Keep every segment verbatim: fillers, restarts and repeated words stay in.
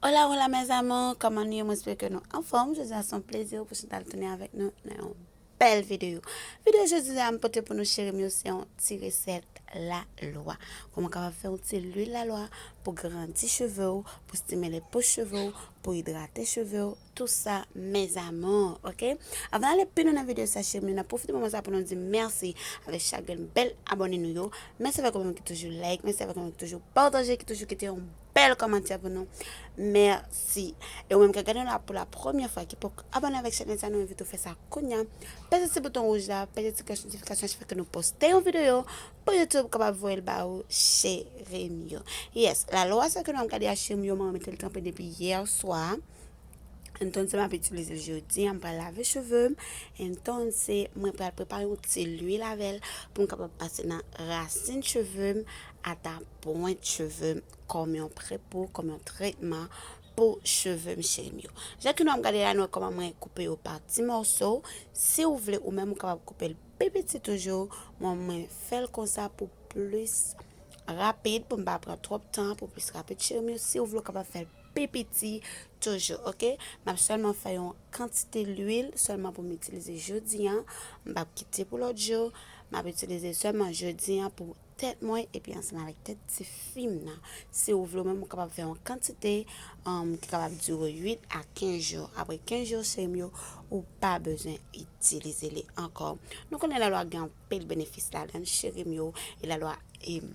Hola, hola, mes amours, kòman nou ye? Mwen espere ke nou anfòm. Jodi a se yon plezi pou Chantal tounen avèk nou nan yon bèl videyo. Videyo jodi a m pote pou nou, cheri m yo, se yon ti resèt lalwa. Kòman w kapab fè yon ti lwil lalwa pou grandi cheve w, pou stimile po cheve w, pou idrate cheve w, tout sa, mes amours, ok? Avan n ale pi lwen nan videyo sa, cheri m yo, n ap pwofite moman sa pou nou di mèsi avèk chak grenn bèl abòne nou yo. Mèsi avèk ou menm ki toujou like, mèsi avèk ou menm ki toujou pataje, ki toujou kite yon bèl kòmantè pou nou. Mèsi. E ou menm k ap gade nou la pou la premyè fwa, ki poko abòne avèk chanèl sa, nou envite w fè sa kounye a. Peze ti bouton wouj la, peze ti klòch notifikasyon, chak fwa ke nou poste yon videyo, pou YouTube kapab voye l ba ou, cheri m yo. Yes, lalwa sa ke nou ap gade a, cheri m yo, mwen mete l tranpe depi yè swa. Entonse, m ap itilize l jodi a, m pral lave cheve m. Entonse, mwen pral prepare yon ti lwil avè l pou m kapab pase nan rasin cheve m, ata pwent cheve m, kòm yon prepo, kòm yon tretman pou cheve m, cheri m yo. Jan ke nou ap gade la, nou wè kòman mwen koupe yo pa ti mòso. Si w vle, ou menm, ou kapab koupe l pi piti toujou. Mwen, mwen fè l konsa pou plis rapid, pou m pa pran twòp tan, pou plis rapid, cheri m yo. Si w vle, ou kapab fè l pi piti toujou, ok? M ap sèlman fè yon kantite lwil sèlman pou m itilize jodi a. M p ap kite pou lòt jou. M ap itilize sèlman jodi a pou tèt mwen epi ansanm avèk tèt tifi m nan. Si w vle, ou menm, ou kapab fè yon kantite, um, ki kapab dire uit a kenz jou. Apre kenz jou, cheri m yo, ou pa bezwen itilize li ankò. Nou konnen lalwa gen anpil benefis ladan l, cheri m yo, e lalwa, em,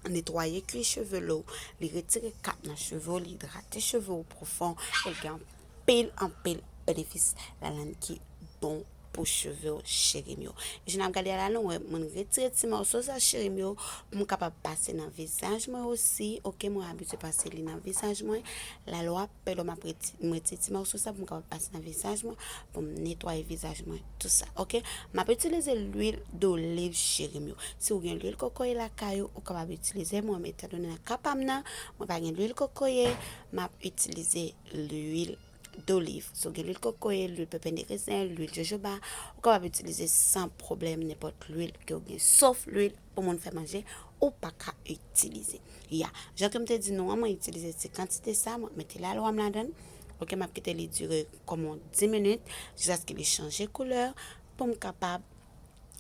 netwaye kwi cheve w, li retire kap nan cheve w, li idrate cheve w pwofon, e l gen anpil, anpil benefis ladan l ki bon pou cheve w, cheri m yo. E jan n ap gade a la, nou wè, mwen retire ti mòso sa, cheri m yo, pou m kapab pase nan vizaj mwen osi. Ok, mwen abitye pase li nan vizaj mwen. Lalwa pè lè m ap reti-, m retire ti mòso sa pou m kapab pase nan vizaj mwen, pou m netwaye vizaj mwen, tout sa. Ok, m ap itilize lwil doliv, cheri m yo. Si w gen lwil kokoye lakay ou, ou kapab itilize. Mwen, etandone nan ka pa m nan, mwen pa gen lwil kokoye, m ap itilize lwil doliv. Si w gen lwil kokoye, lwil pepen de rezen, lwil jojoba, ou kapab itilize san pwoblèm nenpòt lwil ke w gen, sof lwil pou moun fè manje, ou pa ka itilize. Ya, jan ke m te di nou an, mwen itilize ti kantite sa, mwen mete lalwa m ladan l. Ok, m ap kite li dire kòm yon dis minit, jiskaske li chanje koulè, pou m kapab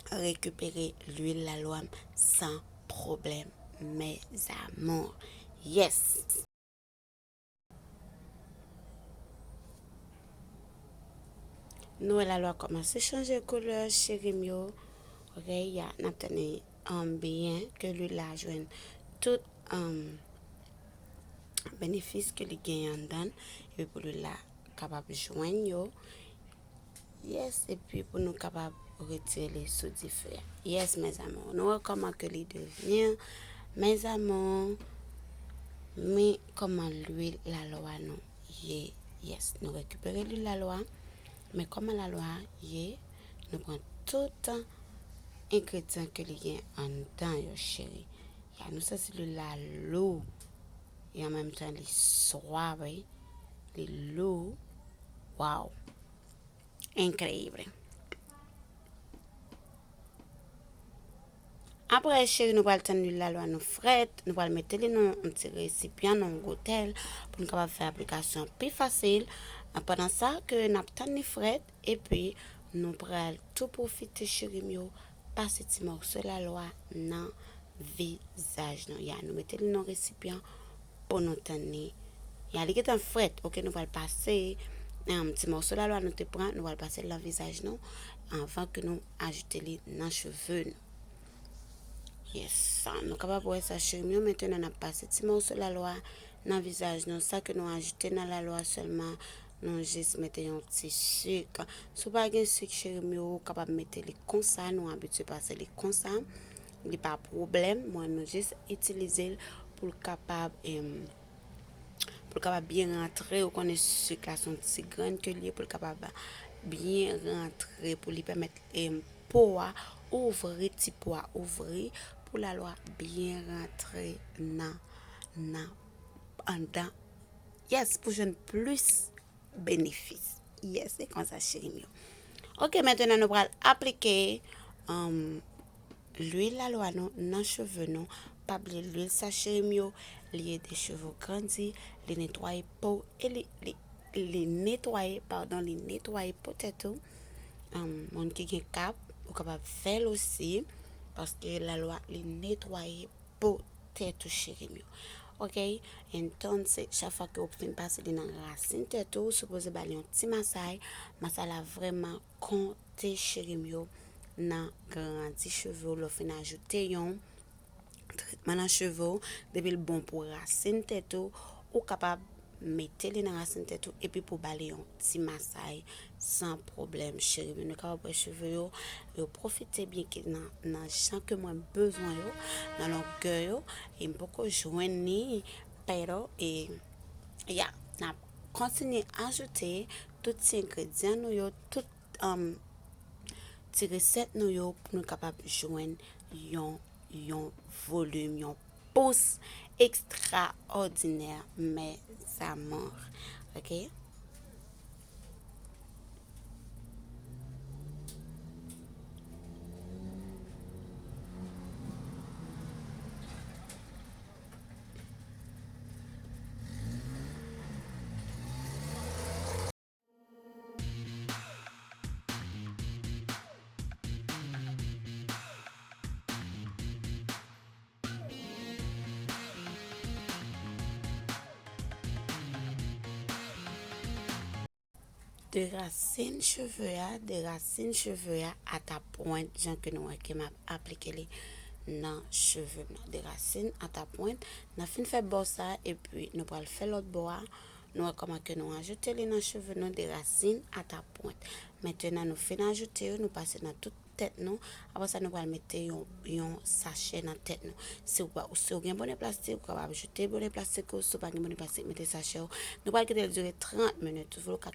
rekipere lwil lalwa m san pwoblèm, mes amours. Yes! Nou wè lalwa kòmanse chanje koulè, cheri m yo. Ok, ya, n ap tande, um, byen ke lwil la jwenn tout, um, benefis ke li genyen anndan l, epi pou lwil la kapab jwenn yo. Yes, epi pou nou kapab retire li sou dife a. Yes, mes amours, nou wè kòman ke li devyen, mes amours. Men kòman lwil lalwa nou ye. Yes, nou rekipere lwil lalwa. Men kòman lalwa ye, nou pran tout engredyan ke li gen anndan yo, cheri. Ya, nou santi lwil la lou. E an menm tan, li swav, wi. Li lou. Waw. Increíble. Apre, cheri, nou pral tann lwil lalwa nou frèt. Nou pral mete li nan yon ti resipyan, nan yon goutèl, pou nou kapab fè aplikasyon pi fasil. Pandan sa, ke n ap tann li frèt, epi nou pral tou pwofite, cheri m yo, pase ti mòso lalwa nan vizaj nou. Ya, nou mete li nan resipyan pou nou tann li. Ya, li gentan frèt. Ok, nou pral pase, em, ti mòso lalwa nou te pran, nou pral pase l nan vizaj nou anvan ke nou ajoute li nan cheve nou. Yes, nou kapab wè sa, cheri m yo. Mentnan, n ap pase ti mòso lalwa nan vizaj nou. Sa ke nou ajoute nan lalwa sèlman, nou jis mete yon ti sik. Si w pa gen sik, cheri m yo, ou kapab mete li konsa, nou abitye pase li konsa. Li pa pwoblèm, mwen, nou jis itilize l pou l kapab, em, pou l kapab byen rantre. Ou konnen sik la se yon ti grenn ke l ye, pou l kapab byen rantre, pou li pèmèt, em, po a ouvri, ti po a ouvri, pou lalwa byen rantre nan, nan, anndan. Yes, pou jwenn plis benefis. Yes, se konsa, cheri m yo. Ok, mentnan nou pral aplike, um, lwil lalwa nou nan cheve nou. Pa bliye lwil sa, cheri m yo, li ede cheve w grandi, li netwaye po, e li, li, li netwaye, padon, li netwaye po tèt ou. Um, moun ki gen kap, ou kapab fè l osi, paske lalwa, li netwaye po tèt ou, cheri m yo. Ok? Entonces, chak fwa ke w fin pase li nan rasin tèt ou, ou sipoze ba li yon ti masay. Masay la vrèman konte, cheri m yo, nan grandi cheve w, lè w fin ajoute yon tretman nan cheve w, depi l bon pou rasin tèt ou, ou kapab mete li nan rasin tèt ou, epi pou ba li yon ti masay san pwoblèm, cheri m. Nou kapab wè cheve yo, yo pwofite byen ki nan, nan jan ke mwen bezwen yo, nan longè yo, e m poko jwenn ni, pero, e, ya, n ap kontinye ajoute tout ti engredyan nou yo, tout, um, ti resèt nou yo pou nou kapab jwenn yon, yon volim, yon pous ekstraòdinè, mes amours. Ok? De rasin cheve a, de rasin cheve a a ta pwent, jan ke nou wè ke m ap aplike li nan cheve m nan. De rasin a ta pwent, n ap fin fè bò sa, epi nou pral fè lòt bò a. Nou wè kòman ke nou ajoute li nan cheve nou, de rasin a ta pwent. Mentenan, nou fin ajoute yo, nou pase nan tout tèt nou. Apre sa, nou pral mete yon, yon sachè nan tèt nou. Si w pa, si w gen bonè plastik, ou kapab jete bonè plastik ou. Si w pa gen bonè plastik, mete sachè ou. Nou pral kite l dire trant minit. Ou ka